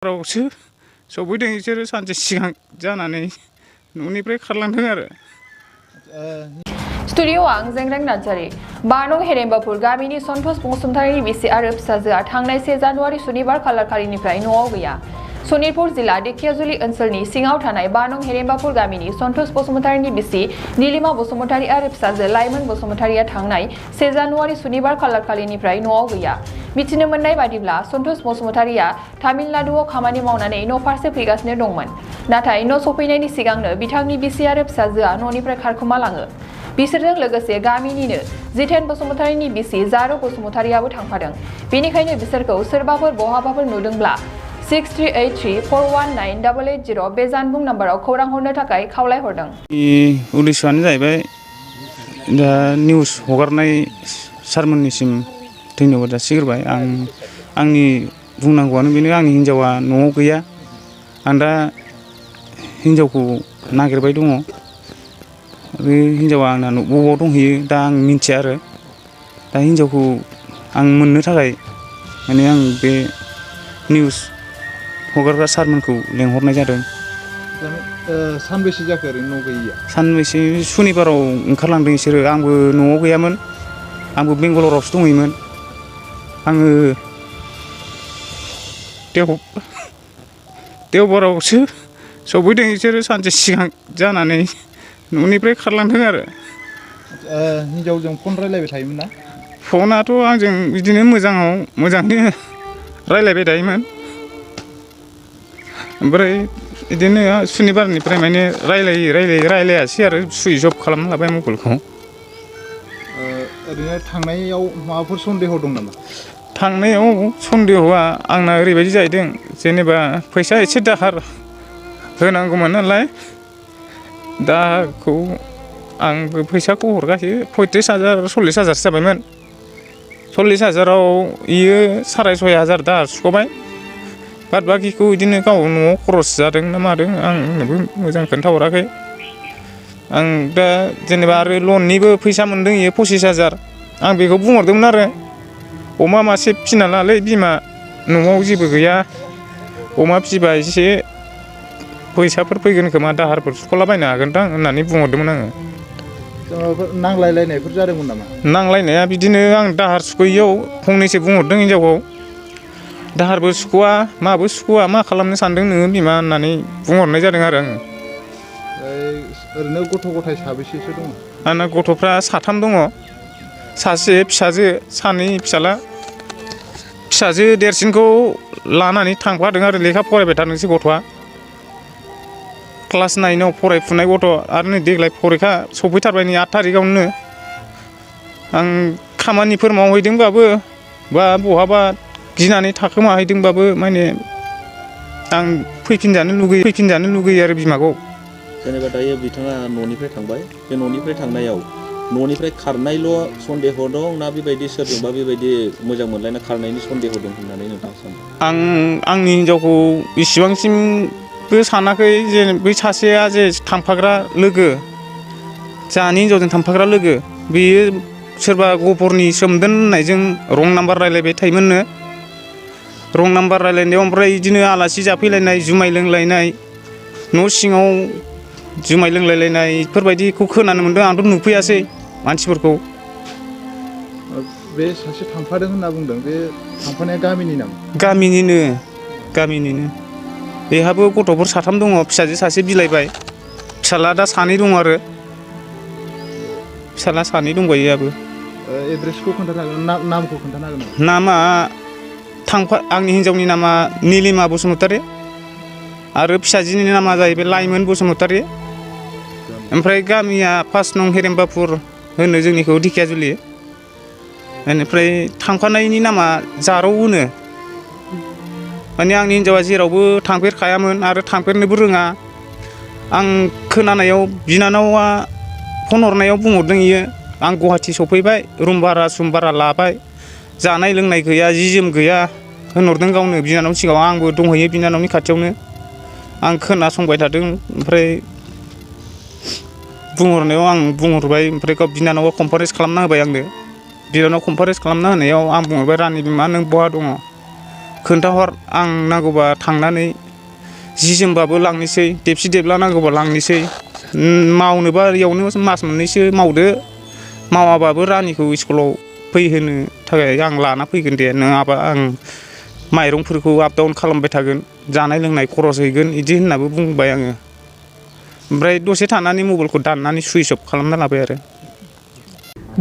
रावसो सफैदों बिसोरो सानसे सिगां जानानै न'निफ्राय खारलांदों आरो। स्टुडिअ आं जेंग्रें नार्जारी बारनं हेरेम्बापुर गामिनि सन्तोष बसुमतारीनि बिसि आरो फिसाजोआ थांनाय 1 जानुवारि सुनिबार खालारखालिनिफ्राय न'आव गैया। सनितपुर जिल्ला धेकियाजुलि ओनसोलनि सिङाव थानाय बारनं हेरेम्बापुर गामिनि सन्तोष बसुमतारीनि बिसि नीलिमा बसुमतारी आरो फिसाजो लाइमोन बसुमतारीया थांनाय 1 जानुवारि सुनिबार खालारखालिनिफ्राय न'आव गैया। मिथिनो मोननाय बादिब्ला सन्तोष बसुमतारीया तामिलनाडुआव खामानि मावनानै न' फारसे फैगासिनो दंमोन। नाथाय न' सफैनायनि सिगांनो बिथांनि बिसि आरो फिसाजोआ न'निफ्राय खारखोमा लाङो। बिसोरजों लोगोसे गामिनिनो जितेन बसुमतारीनि बिसि जारु बसुमतारीयाबो थांफादों। बेनिखायनो बिसोरखौ सोरबाफोर बहाबाफोर नुदोंब्ला 6383419880 बे जानबुं नाम्बाराव खौरां हरनो थाखाय खावलायहरदों। उद्देश्यआनो जाहैबाय दा निउस हगारनाय सारमोननिसिम धन्यबाद जासिग्रोबाय। आंनि बुंनांगौआनो बेनो, आंनि हिन्जावा न'आव गैया। आं दा हिन्जावखौ नागिरबाय दङ। बे हिन्जावा आंना बबाव दंहैयो दा आं मिन्थिया आरो। दा हिन्जावखौ आं मोननो थाखाय माने आं बे निउस हगारग्रा सारमोनखौ लेंहरनाय जादों। सानबेसे जाखो ओरैनो न' गैयिया? सानबेसे सुनिबाराव ओंखारलांदों बिसोरो। आंबो न'आव गैयामोन, आंबो बेंगालरावसो दंहैयोमोन। आङो देवबारावसो सफैदों बिसोरो सानसे सिगां जानानै न'निफ्राय खारलांदों आरो। हिन्जावजों फन रायलायबाय थायोमोन ना? फनाथ' आंजों बिदिनो मोजाङैनो रायलायबाय थायोमोन। ओमफ्राय बिदिनो सुनिबारनिफ्राय माने रायलायासै आरो सुइस अफ खालामना लाबाय मबाइलखौ। ओरैनो थांनायाव माबाफोर सन्देह दं नामा? थांनायाव सन्देहआ आंना ओरैबायदि जाहैदों, जेनेबा फैसा एसे दाहार होनांगौमोन नालाय, दाहारखौ आंबो फैसाखौ हरगासिनो 35,000 40,000सो जाबायमोन। 40,000आव इयो 6,500 दाहार सुख'बाय। बाद बाखिखौ बिदिनो गाव न'आव खरस जादों ना मादों आंनोबो मोजां खोन्थाहराखै। आं दा जेनेबा आरो लननिबो फैसा मोनदों इयो 25,000। आं बेखौ बुंहरदोंमोन आरो, अमा मासे फिना लालै बिमा, न'आव जेबो गैया, अमा फिबा एसे फैसाफोर फैगोन खोमा, दाहारफोर सुख'लाबायनो हागोनदां होननानै बुंहरदोंमोन आङो। नांलायलायनायफोर जादोंमोन नामा? नांलायनाया बिदिनो आं दाहार सुख'यैयाव फंनैसो बुंहरदों हिन्जावखौ। दाहारबो सुख'वा माबो सुख'वा, मा खालामनो सानदों नोङो बिमा होननानै बुंहरनाय जादों आरो आङो। ओरैनो गथ' गथाय साबेसेसो दङ? आंना गथ'फ्रा 3 दङ। सासे फिसाजो, 2 फिसाला। फिसाजो देरसिनखौ लानानै थांफादों आरो, लेखा फरायबाय थादोंसै गथ'आ। क्लास 9आव फरायफुनाय गथ'। आरो नै देग्लाय फरिखा सफैथारबाय नै 8 थारिखआवनो। आं खामानिफोर मावहैदोंबाबो बा बहाबा गिनानै थाखोमाहैदोंबाबो माने आं फैफिनजानो लुगैयो आरो बिमाखौ। जेनेबा दायो बिथाङा न'निफ्राय थांबाय, बे न'निफ्राय थांनायाव न'निफ्राय खारनायल' सन्देह दं ना बेबायदि सोरजोंबा बेबायदि मोजां मोनलायना खारनायनि सन्देह दं होननानै नोंथाङा सानो? आं आंनि हिन्जावखौ इसिबांसिमबो सानाखै। जे बै सासेया जे थांफाग्रा लोगो, जोंहानि हिन्जावजों थांफाग्रा लोगो, बेयो सोरबा गफरनि सोमदोन होननायजों रं नाम्बार रायलायबाय थायोमोननो। रं नाम्बार रायलायनायाव ओमफ्राय बिदिनो आलासि जाफैलायनाय, जुमाय लोंलायनाय, न' सिङाव जुमाय लोंलायलायनाय बेफोरबायदिखौ खोनानो मोन्दों। आंथ' नुफैयासै मानसिफोरखौ। बे सासे थांफादों होनना बुंदों, बे थांफानाया गामिनि नामा? गामिनिनो। बेहाबो गथ'फोर 3 दङ, फिसाजो सासे बिलाइबाय, फिसाला दा 2 दङ आरो। फिसाला 2 दंबायो बेहाबो। एड्रेसखौ खोन्थानो हागोन, नामखौ खोन्थानो हागोन नामा? नामा आंनि हिन्जावनि नामा नीलिमा बसुमतारी आरो फिसाजोनि नामा जाहैबाय लाइमोन बसुमतारी। ओमफ्राय गामिया 5 नं हेरेम्बापुर होनो, जोंनिखौ धेकियाजुलि। बेनिफ्राय थांफानायनि नामा जारौ होनो। माने आंनि हिन्जावा जेरावबो थांफेरखायामोन आरो थांफेरनोबो रोङा। आं खोनानायाव बिनानावा फन हरनायाव बुंहरदों इयो, आं गुवाहाटि सफैबाय, रुम भारा लाबाय, जानाय लोंनाय गैया, जि जोम गैया होनहरदों गावनो बिनानावनि सिगाङाव। आंबो दंहैयो बिनानावनि खाथियावनो। आं खोनासंबाय थादों। ओमफ्राय बुंहरनायाव आं बुंहरबाय, ओमफ्राय बिनानावा कनफारेन्स खालामना होबाय आंनो। बिनानाव कनफारेन्स खालामना होनायाव आं बुंहरबाय, रानि बिमा नों बहा दङ? खोन्थाहर आं नांगौबा थांनानै जि जोमबाबो लांनोसै देबसि देबला नांगौबा लांनोसै मावनोबा इयावनो मास मोननैसो मावदो मावाबाबो रानिखौ स्कुलाव फैहोनो थाखाय आं लाना फैगोन दे नङाबा आं माइरंफोरखौ आप डाउन खालामबाय थागोन जानाय लोंनाय खरस हैगोन इदि होननाबो बुंबाय आङो ओमफ्राय दसे थानानै मबाइलखौ दाननानै सुइच अफ खालामना लाबाय आरो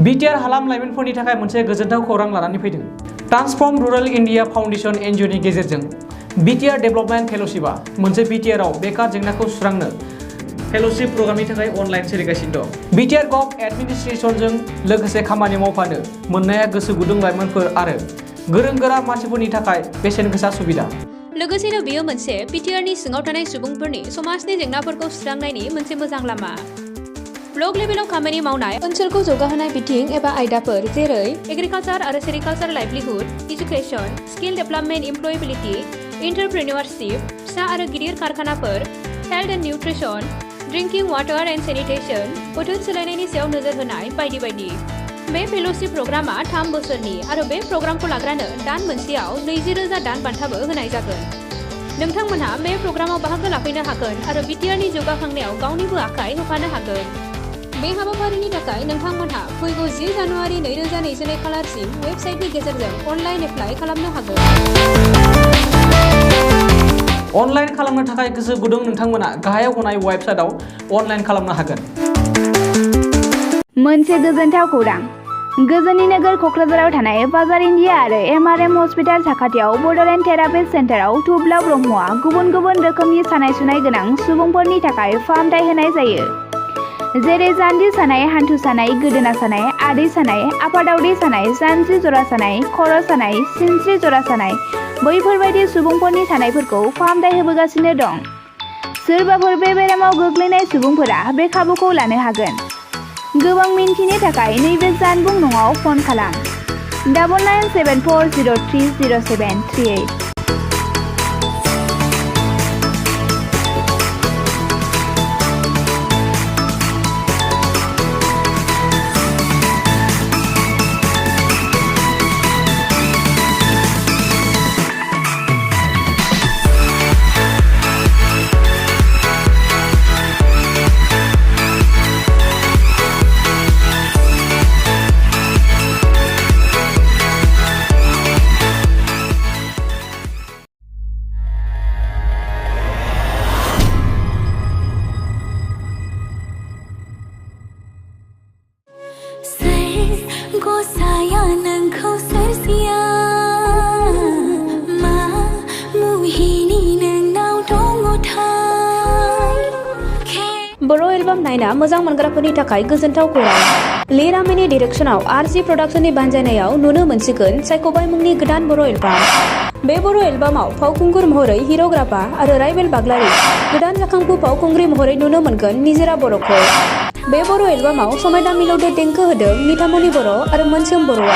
बिटिआर हालाम लाइमोनफोरनि थाखाय मोनसे गोजोनथाव खौरां लानानै फैदों ट्रान्सफर्म रुरेल इन्डिया फाउन्डेसन एनजिअनि गेजेरजों बिटिआर डेभेलपमेन्ट फेल'शिपआ मोनसे बिटिआरआव बेकार जेंनाखौ सुस्रांनो फेल'शिप प्रग्रामनि थाखाय अनलाइन सोलिगासिनो दं बिटिआर गभ एडमिनिस्ट्रेसनजों लोगोसे खामानि मावफानो मोननाया गोसो गुदुं लाइमोनफोर आरो गोरों गोरा मानसिफोरनि थाखाय बेसेन गोसा सुबिदा लोगोसेनो बेयो मोनसे बिटिआरनि सिङाव थानाय सुबुंफोरनि समाजनि जेंनाफोरखौ सुस्रांनायनि मोनसे मोजां लामा ब्लक लेभेलाव खामानि मावनाय ओनसोलखौ जौगाहोनाय बिथिं एबा आयदाफोर जेरै एग्रिकालचार आरो sericulture livelihood education skill development employability entrepreneurship फिसा आरो गिदिर कारखानाफोर health and nutrition drinking water and sanitation बोथोर सोलायनायनि सायाव नोजोर होनाय बायदि बायदि बे फेल'शिप प्रग्रामा 3 बोसोरनि आरो बे प्रग्रामखौ लाग्रानो दान मोनसेयाव 20,000 दान बान्थाबो होनाय जागोन नोंथांमोनहा बे प्रग्रामाव बाहागो लाफैनो हागोन आरो बिटिआरनि जौगाखांनायाव गावनिबो आखाइ होफानो हागोन बे हाबाफारिनि थाखाय नोंथांमोनहा फैगौ 10 जानुवारि 2022 खालारसिम वेबसाइटनि गेजेरजों अनलाइन एप्लाइ खालामनो हागोन अनलाइन खालामनो थाखाय गोसो गुदुं नोंथांमोना गाहायाव होनाय वेबसाइटआव अनलाइन खालामनो हागोन मोनसे गोजोनथाव खौरां गोजोननि नोगोर क'क्राझाराव थानाय बाजार इन्डिया आरो एमआरएम हस्पिटाल साखाथियाव बड'लेण्ड थेरापि सेन्टाराव थुब्ला ब्रह्मआ गुबुन गुबुन रोखोमनि सानाय सुनाय गोनां सुबुंफोरनि थाखाय फाहामथाय होनाय जायो जेरै जान्जि सानाय हान्थु सानाय गोदोना सानाय आदै सानाय आफादावदै सानाय जानजि जरा सानाय खर' सानाय सिनस्रि जरा सानाय बैफोरबायदि सुबुंफोरनि सानायफोरखौ फाहामथाय होबोगासिनो दं सोरबाफोर बे बेरामाव गोग्लैनाय सुबुंफोरा बे खाबुखौ लानो हागोन गोबां मिन्थिनो थाखाय नैबे जानबुं नङाव फन खालाम 9974030738 बर' एलबाम नायना मोजां मोनग्राफोरनि थाखाय गोजोनथाव खौरां लिरामिनि डिरेक्शनाव आरजि प्रडाक्शननि बानजायनायाव नुनो मोनसिगोन सायख'बाय मुंनि गोदान बर' एलबाम बे बर' एलबामाव फावखुंगुर महरै हिर'ग्राफा आरो राइबेल बाग्लारि गोदान जाखांफु फावखुंग्रि महरै नुनो मोनगोन निजोरा बर'खौ बे बर' एलबामाव समायना मिलौदो देंखो होदों निथामनि बर' आरो मोनसोम बर'आ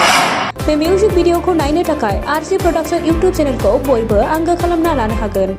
बे मिउजिक भिडिअखौ नायनो थाखाय आरजि प्रडाक्शन इउटुब चेनेलखौ बयबो आंगो खालामना लानो हागोन।